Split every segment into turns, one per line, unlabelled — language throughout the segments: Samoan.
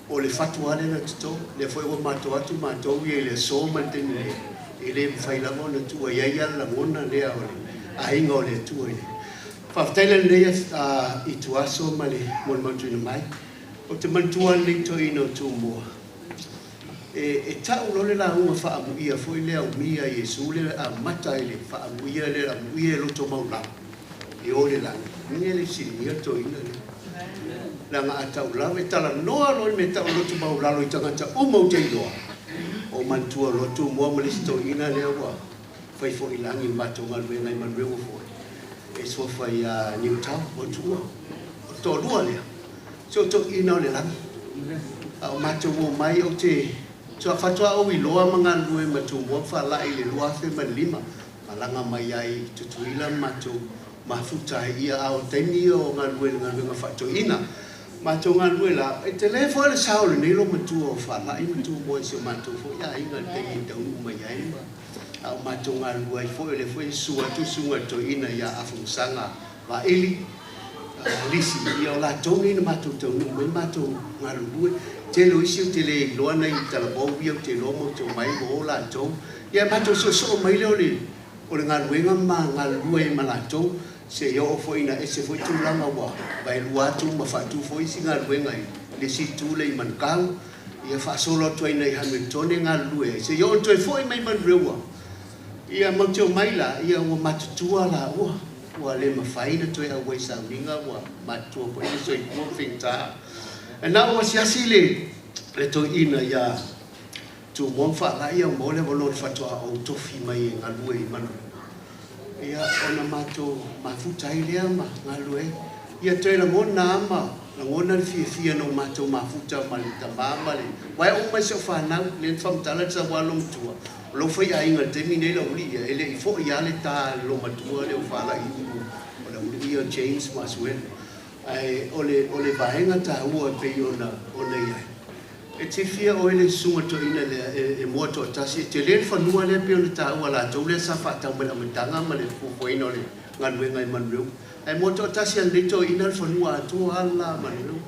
O le fatu lava lea na toto, lea foi ua matou atu matou ia i le aso ma le taimi nei, e le mafai lava ona tuua, e i ai lava le lagona lea o le aiga o le Atua i le faafetai la i lenei ituaso ma le molimautuina mai. Ou te manatua lava lenei toeaina o Tumua, e tau loa le lauga faaamuia foi lea umia e Iesu le amata i le faaamuia lea, amuia e loto maualalo e o i le lagi. Mea le fesiligia le toeaina lea. Leaga a tau lava, e talanoa loa i le mea e tau o le loto maualalo i tagata uma ou te iloa, o manatua loa Tumua ma le isi toeaina lea ua fai foi i lagi i le matou galuega i Manurewa foi, e suafa ia Niutao o Tuua. O le toalua lea, si o toeaina o le lagi. A o matou omai, ou te faatoa ou iloa ma galulue ma Tumua ma Faala'i i le 2005, malaga mai ai i Tutuila ma matou mafuta ai ia, a o taimi ia o galulue i le galuega faatoeaina. Matou galulue la, e tele foi le sao o lenei loomatua o Faala'i ma Tumua i si o matou foi aiga i le taimi e taunuu mai ai ma a o matou galulue ai foi, o lea foi e susu atu le susuga i le toeaina ia Afamasaga Vaili Lisi, ia o latou nei na matou taunuu mai matou galulue. Tele o isi ou te le iloa nai talavou ia ou te iloa ma ou te omai ma o latou. Ia matou soosoo mai lea o le galuega ma galulue ai ma latou, seia oo foi ina ese foi tulaga ua vaelua atu ma faatu foi isi galuega i le isi itu lea i Manukau, ia faasolo atu ai i Hamiltone galulue ai, seia oo ina toe foi mai Manurewa. Ia matou te omai la, ia ua matutua laua, ua le mafai ona toe auai i sauniga, ua matutua foi le soifua ma faigata. Na ou asiasi le toeaina ia Tumua ma Faala'i a ua maua le avanoa faatoa ou tofi mai e galue i Manurewa. Ia ona matou mafuta ai lea ma galulue ai. Ia toe lagona lava ma lagona le fiafia na o matou mafuta ma le tama ma le aua e oo mai si au fanau, lea na faamatala le sauala loomatua, o lou faiaiga i le taimi nei Laauli, ia e le i foi lava le ta i le loomatua lea o Faala'i Ulu, o Laauli ia o James ma Asuelu. Ae o le vaega taua e pei ona i ai, e silafia oe le susuga toeaina lea e moa toatasi, e tele le fanua lea pei ona taua latou lea sa faatau mai i le amataga ma le fuafuaina o le galuega i Manurewa. Ae moa toatasi a lenei toeaina le fanua atoa lava la Manurewa.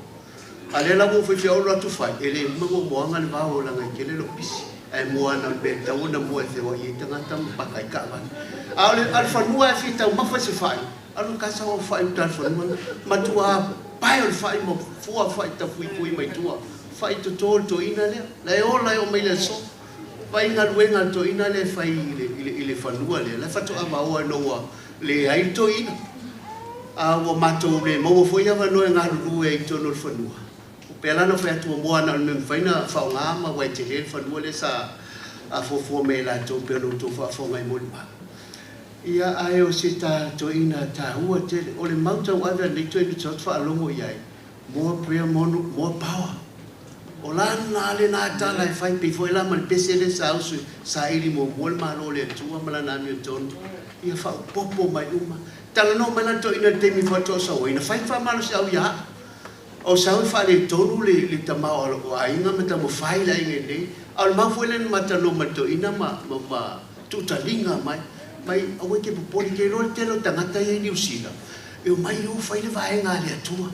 A lea la ua ou faifeau alu atu fai, e le uma moamoaga le vao leaga e tele lou pisi. Ae moa na o le mea e tatau ona moa e feoai ai tagata ma paka ai taavale. A o le fanua e fia taumafa i se fai, alu kasa o fai uta le fanua, matua pae o le fai ma fua fai tafuipui mai tua. Fai toto le toeaina lea, la e ola e oo mai le aso. Vaai galuega a le toeaina lea e fai i le fanua lea, la e faatoa vaoa ina ua leai le toeaina. A ua matou le maua foi avanoa e galulue ai i totonu o le fanua. Pei la ona fai atu ua moa na o le mea mafai ona faaaoga ma ua e tele le fanua lea sa fuafua mai e latou pei ona outou faafofoga i molimau. Ia ae o se toeaina taua tele. O le mau tauave a lenei toeaina ou te faalogo i ai, more prayer, more power. O lana lena tala e fai, pei foi la ma le pese lea sa usu saili muamua le Malo o le Atua ma lana amiotonu, ia faaopoopo mai uma. Talanoa mai la le toeaina i le taimi faatoa sau ai, na fai faamalosiau ia au. O sau e faaletonu le tama o aiga ma taumafai le aiga i nei. A o le mau foi lea na ma talanoa ma le toeaina ma tuutaliga mai, mai aua e te popole, te iloa le tele o tagata ia i Niu Sila, e omai o fai le vaega a le Atua.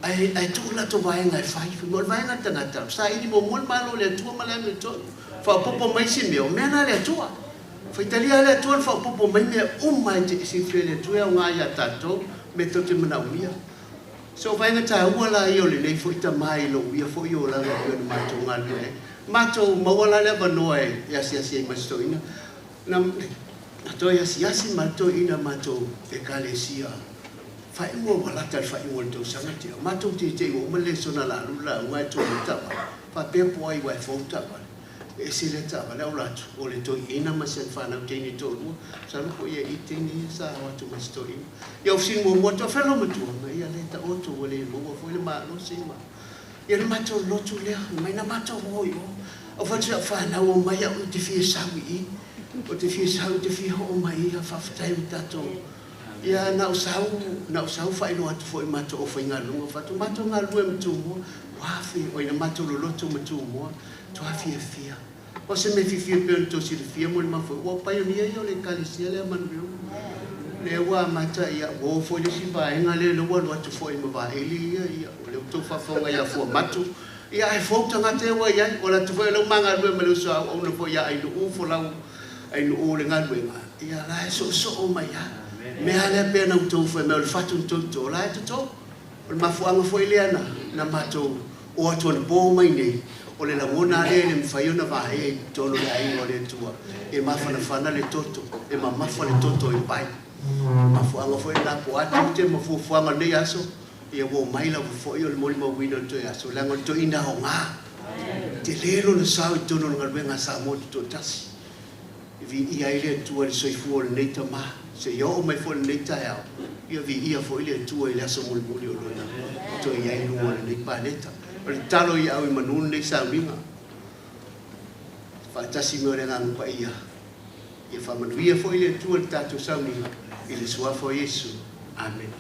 Ae tuu le latou vaega e fai. Fai mai o le vaega a le tagata, saili muamua le Malo o le Atua ma le amiotonu. Faaopoopo mai isi mea, o mea na a le Atua. Faitalia lava le Atua ona faaopoopo mai mea uma e te silafia e le Atua e aoga ia tatou, mea tou te manaomia. So o vaega taua la ia o lenei foi tama i lou ia foi olaga e pei ona matou galulue ai. Matou maua la le avanoa e asiasi ai ma si toeaina. Na toe asiasi ma le toeaina matou Ekalesia faaiuga ua lata i le faaiuga o le tausaga tea. Matou teitei ua uma le lesona la alu le lauga ae tuu mai le taavale. Faapea po o ai aua e fou le taavale. E ese lea taavale ae ola atu o le toeaina ma si ana fanau teine e toalua. Masalo po o ia i teine ia sa o atu ma si toeaina. Ia fesili muamua atu, o fea lou matua? Ma ia lea e taoto ua le maua foi le malosi ma ia le matou lotu lea. Fai mai na matou o i o. Ou fai atu i au fanau, omai au ou te fia sau i i. Ou te fia sau, ou te fia oo mai i i. Faafetai ua tatou. Ia na ou sau, na ou sau faailoa atu foi i matou aufaigaluega, fai atu, matou galulue ma Tumua, ua afe, oi na matou loloto ma Tumua, matua fiafia. O se mea fiafia pei ona tou silafia mo le mafuaaga, ua paionia ia o le Ekalesia lea a Manurewa. Lea ua amata, ia, ua oo foi le isi vaega lea, lea ua alu atu foi ma Vaeli ia, ia, o lea ua outou faafofoga ia Fuamatu. Ia ae fou tagata ia ua i ai. O le atu foi o lea ua ma galulue ma le uso a auauna foi ia Ainuu Folau Ainuu o le galuega, ia la e soosoo mai lava. O le mea lava lea pei ona outou fai mai o le fatu na tou toto, o la e toto. O le mafuaaga foi lea na matou o atu anapo mai nei, o le lagona lava lea e le mafai ona vaea i totonu o le aiga o le Atua, e mafanafana le toto, e mamafa le toto i le vai. O le mafuaaga foi lena po o a tiute ma fuafuaga o lenei aso, ia ua omai lava foi o le molimauina o le toe aso, leaga o le toeaina aoga. E tele lona sao i totonu o le galuega a Samoa Tutoatasi. E viia ai le Atua i le soifua o lenei tama, seia oo mai foi i lenei taeao, ia viia foi le Atua i le aso mulimuli o lona toe i ai i luga o lenei paleta. O le tatalo ia au i manu lenei sauniga, faatasi mai o le Agaga Paia, ia faamanuia foi le Atua i le tatou sauniga i le suafa o Iesu. Amene.